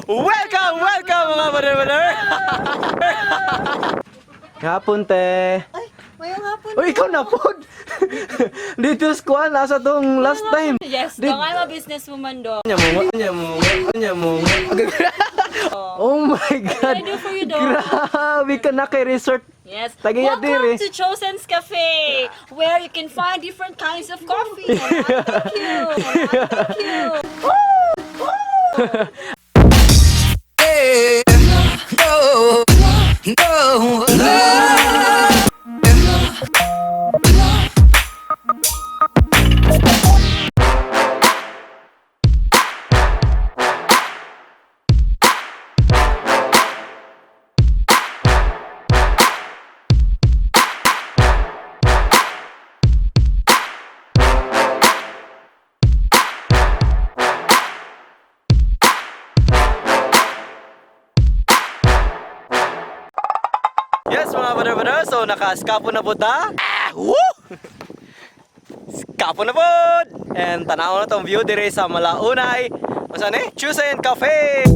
Welcome, welcome, mga brother! Hapon, te. Ay, mayong hapon. Uy, ikaw na pod. Dito squad nasa tong last time. Yes, dong, I'm a businesswoman dong. Anya mo, anya mo, anya mo. Oh my God. What can I do for you, dong? Grabe ka na kay resort. Yes. Tagiya Welcome diri. to Chosen's Cafe, where you can find different kinds of coffee. Thank you. Thank you. Yes, mga brother, brother. So naka-skapo na po ta. Ah, woo! Skapo na po! And tanaw na tong view dire sa Malaunay. Masa ni? Chusen Cafe!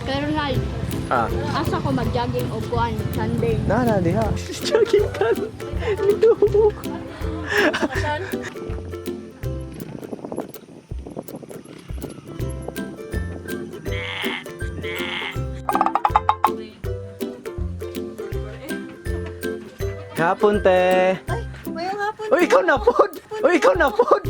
Pero hal, Ah. asa ko mag-jogging og kuan Sunday. Na, diha. Jogging ka. Nito. Hapon, te. Ay, mayong hapon. Uy, ikaw na pod. Uy, ikaw na pod.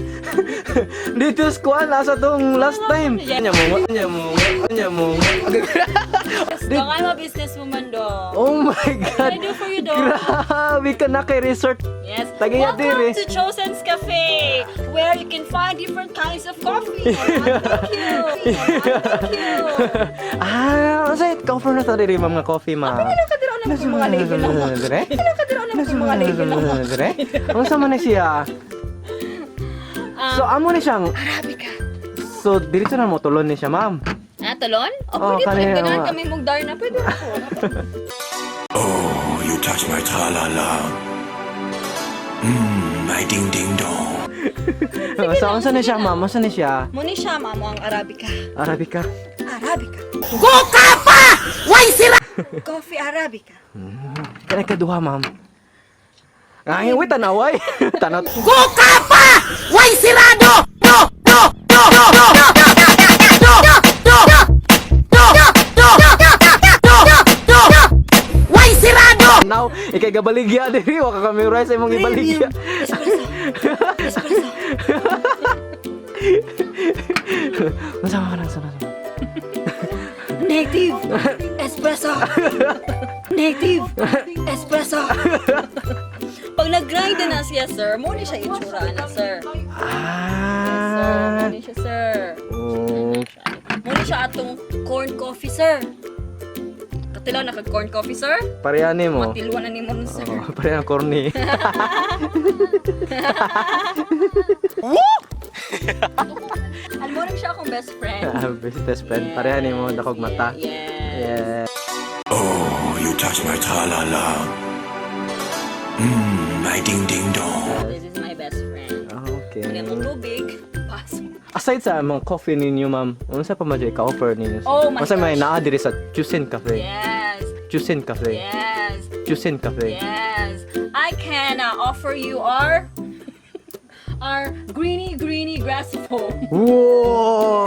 Dito squad nasa tong last time. Anya mo, anya mo, anya mo. Yes, dong, I'm a businesswoman dong. Oh my God. What can I do for you, dong? Grabe ka na kay resort. Yes. Tagiya Welcome diri. to Chosen's Cafe, where you can find different kinds of coffee. Thank you. Thank you. Ah, ano sa'yo? Cover na sa diri, ma'am, nga coffee, ma'am. Ano ka dira na mga label lang? Dire? Ano ka dira na mga label lang? Dire? Ano sa man na siya? So, amo na siyang... Arabica. So, diretso na mo, tulon ni siya, ma'am. Ah, talon? O, Oh, pwede po. kanina, Ganahan ma. kami mong Darna. Pwede po. Oh, you touch my tra-la-la. My ding-ding-dong. So, ano na siya, ma'am? Ano na siya? Muni siya, mamo, ang Arabica. Arabica. Arabica. Go ka pa! Why sira? Coffee Arabica. Kaya kaduha, ma'am. Ay, wait, tanaway. Tanot. Now, ikay gabaligya diri wa ka kami rice imong ibaligya. Espresso. Espresso. Unsa man ka nang Native. Espresso. Native. Espresso. Pag nag-grind na siya, sir, muni siya itsura na, sir. Sir, Ah. muni siya, sir. Oh. Muni siya atong corn coffee, sir. Katilaw na kag corn coffee, sir. Parehani mo. Matilwa na ni mo nun, sir. Oh, pareha ang corny. Alam mo rin siya akong best friend. Ah, best friend. Pareha ni mo dakog mata. Yes. Yeah. Oh, you touch my tra-la-la. My ding-ding-dong. This is my best friend. Okay. Kunin mo tubig. Pasok. As Aside sa mga coffee ninyo, ma'am, unsa pa man jud ka-offer ninyo? Oh my Unsa may gosh. naa diri sa Chusen Cafe? Yes. Chusen Cafe. Yes. Chusen Cafe. Yes. I can offer you our greeny greeny grass foam. With Whoa!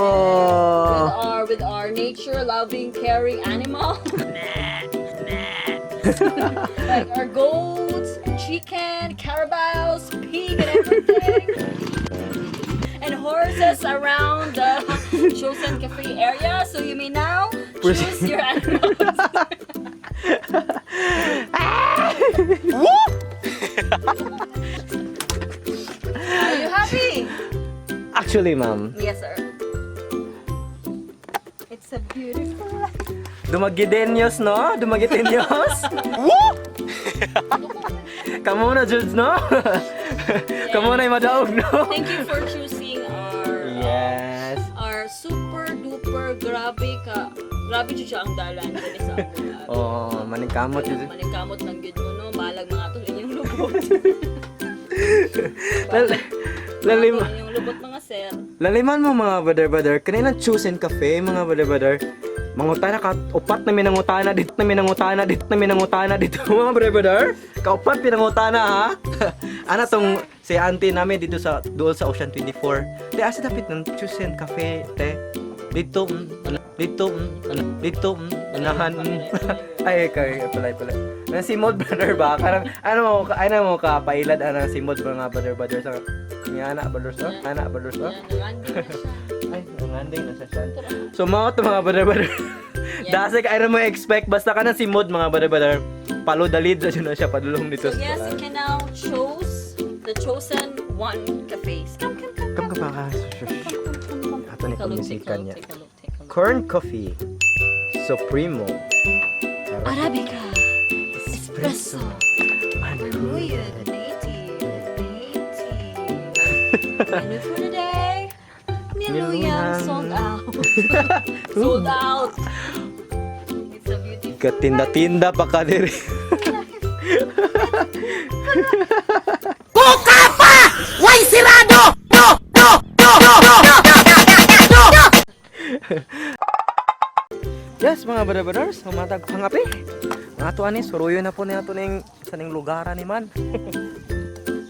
our nature loving caring animal. Like our goats, chicken, carabaos, pig and everything. And horses around the Chosen Cafe area. So you may now choose your animals. Are you happy? Actually, ma'am, Yes, sir. It's a beautiful life. Dumagueteños, no? Dumagueteños? Woo! Kamo na, Jules, no? Kamo na yung madaog, no? Thank you for choosing our Yes. our super duper grabe ka. Grabe jud siya ang dalan diri sa among. Oh, maningkamot Kaya yun. maningkamot lang gyud mo no, balag mga atong inyong lubot. Lal- lalim, Balag inyong lubot mga sir. laliman mo mga brother-brother. Kanina Chosen Cafe, mga brother-brother. Mangutana ka, upat na minangutana dito, na minangutana dito, na minangutana dito, mga brother-brother. Kaupat pinangutana, ha? Ana tong si auntie namin dito sa dool sa Ocean 24. Te, asa dapit ng Chosen Cafe, te? Dito, ano, dito, ano, dito, unahan. Ay, kay pala pala. Na si Mod brother ba? Karang ano mo ka pailad ana si Mod mga brother brother sa niya ana brother sa ana brother sa. Yan, nanganding na siya. Ay, nanganding na siya. So mga to mga brother brother. Dasi ka mo expect basta ka na si Mod mga brother brother. Palo dalid na siya padulong dito. So yes, you can now choose the chosen one cafes. Come, come, come, Kam ka come. pa ka. Ato ni Take a look, take a pamisikan look, niya. take a look, take a look. Corn coffee. Supremo. Arabica. Espresso. Manhuya. Native. Native. Menu for today. Niluyang Niluyang. sold out. Sold out. It's a beautiful Katinda-tinda pa ka diri. Why sirado? No! No! No! No! No! No! No! Yes, mga brother-brothers, humatag pangapi. Mga to ani, suruyo na po niya to ning sa ning lugaran ni man.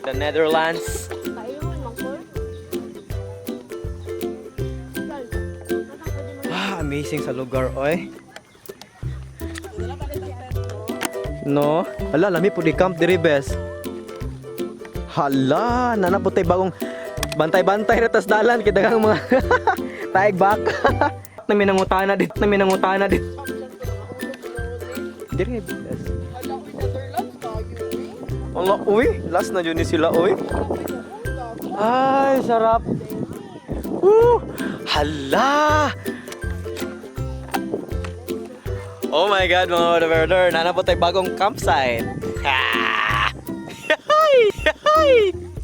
The Netherlands. Kailungan, mangkor. Ah, amazing sa lugar, oy. No, hala lami po di camp diri bes. Hala, nana po tay bagong bantay-bantay na tas dalan kay daghang mga taig baka. Na minangutana dit, na minangutana dit. Diri bes. Allah, uy, last na yun ni sila, uy. Ay, sarap. Woo! Hala! Oh my God, mga brother, nana po tayo bagong campsite. Ha! Hi! Hi!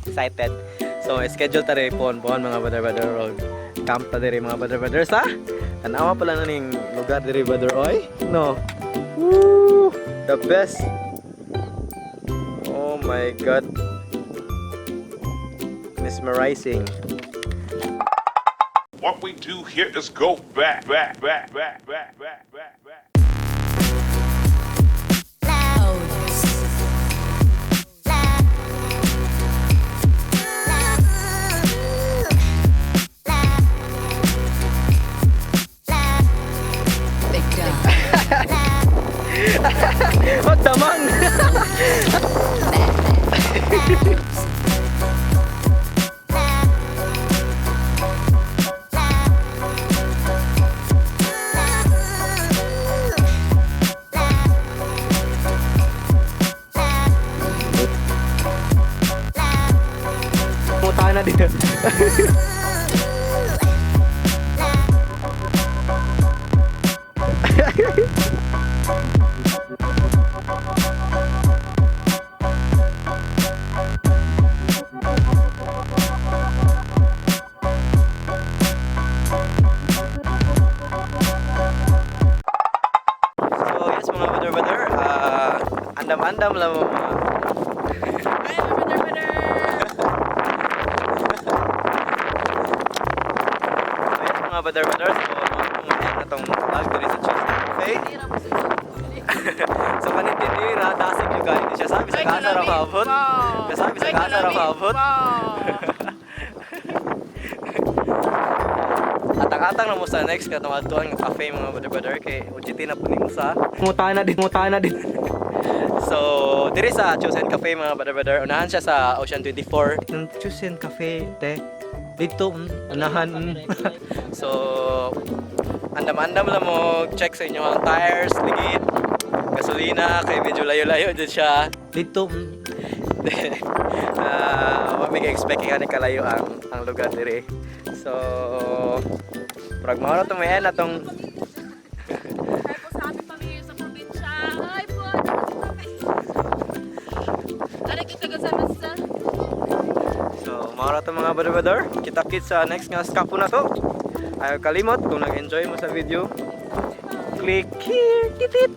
Excited. So, schedule ta rin po mga brother brother og camp ta diri mga brother brothers ha. Tanawa pala na ning lugar diri brother oy. No. Woo! The best. Oh my God. Mesmerizing. What we do here is go back, back, back, back, back, back, back, back. Magdamang! Punta na dito. So yes mga brother brother, andam-andam lang mga Hi, brother, brother. brother brother. So, na tong vlog diri sa Chosen Cafe. So kaning tindira, dasig yung galing siya. Sabi sa kasa ra maabot. Sabi sa kasa ra maabot. Atang-atang na mo sa next nga tumadtuan nga cafe, mga brother brother, kay OJT na po nimo sa ngutana din, ngutana din. So, diri sa Chosen Cafe, mga brother brother, unahan siya sa Ocean 24. Ng Chosen Cafe te. Dito unahan. So, andam-andam lang mo check sa inyo ang tires, ligid, gasolina, kay medyo layo-layo dyan siya. Dito. Ah, wa may expect kay kani kalayo ang lugar diri. So, murag mao na tong may na tong Hi po sa aming pamilya sa probinsya. Hi po. Ano kita kasama sa So, mao ra to, mga brother. Kita-kits sa next nga skapo na to. Ayaw kalimot kung nag-enjoy mo sa video. Click here, titit.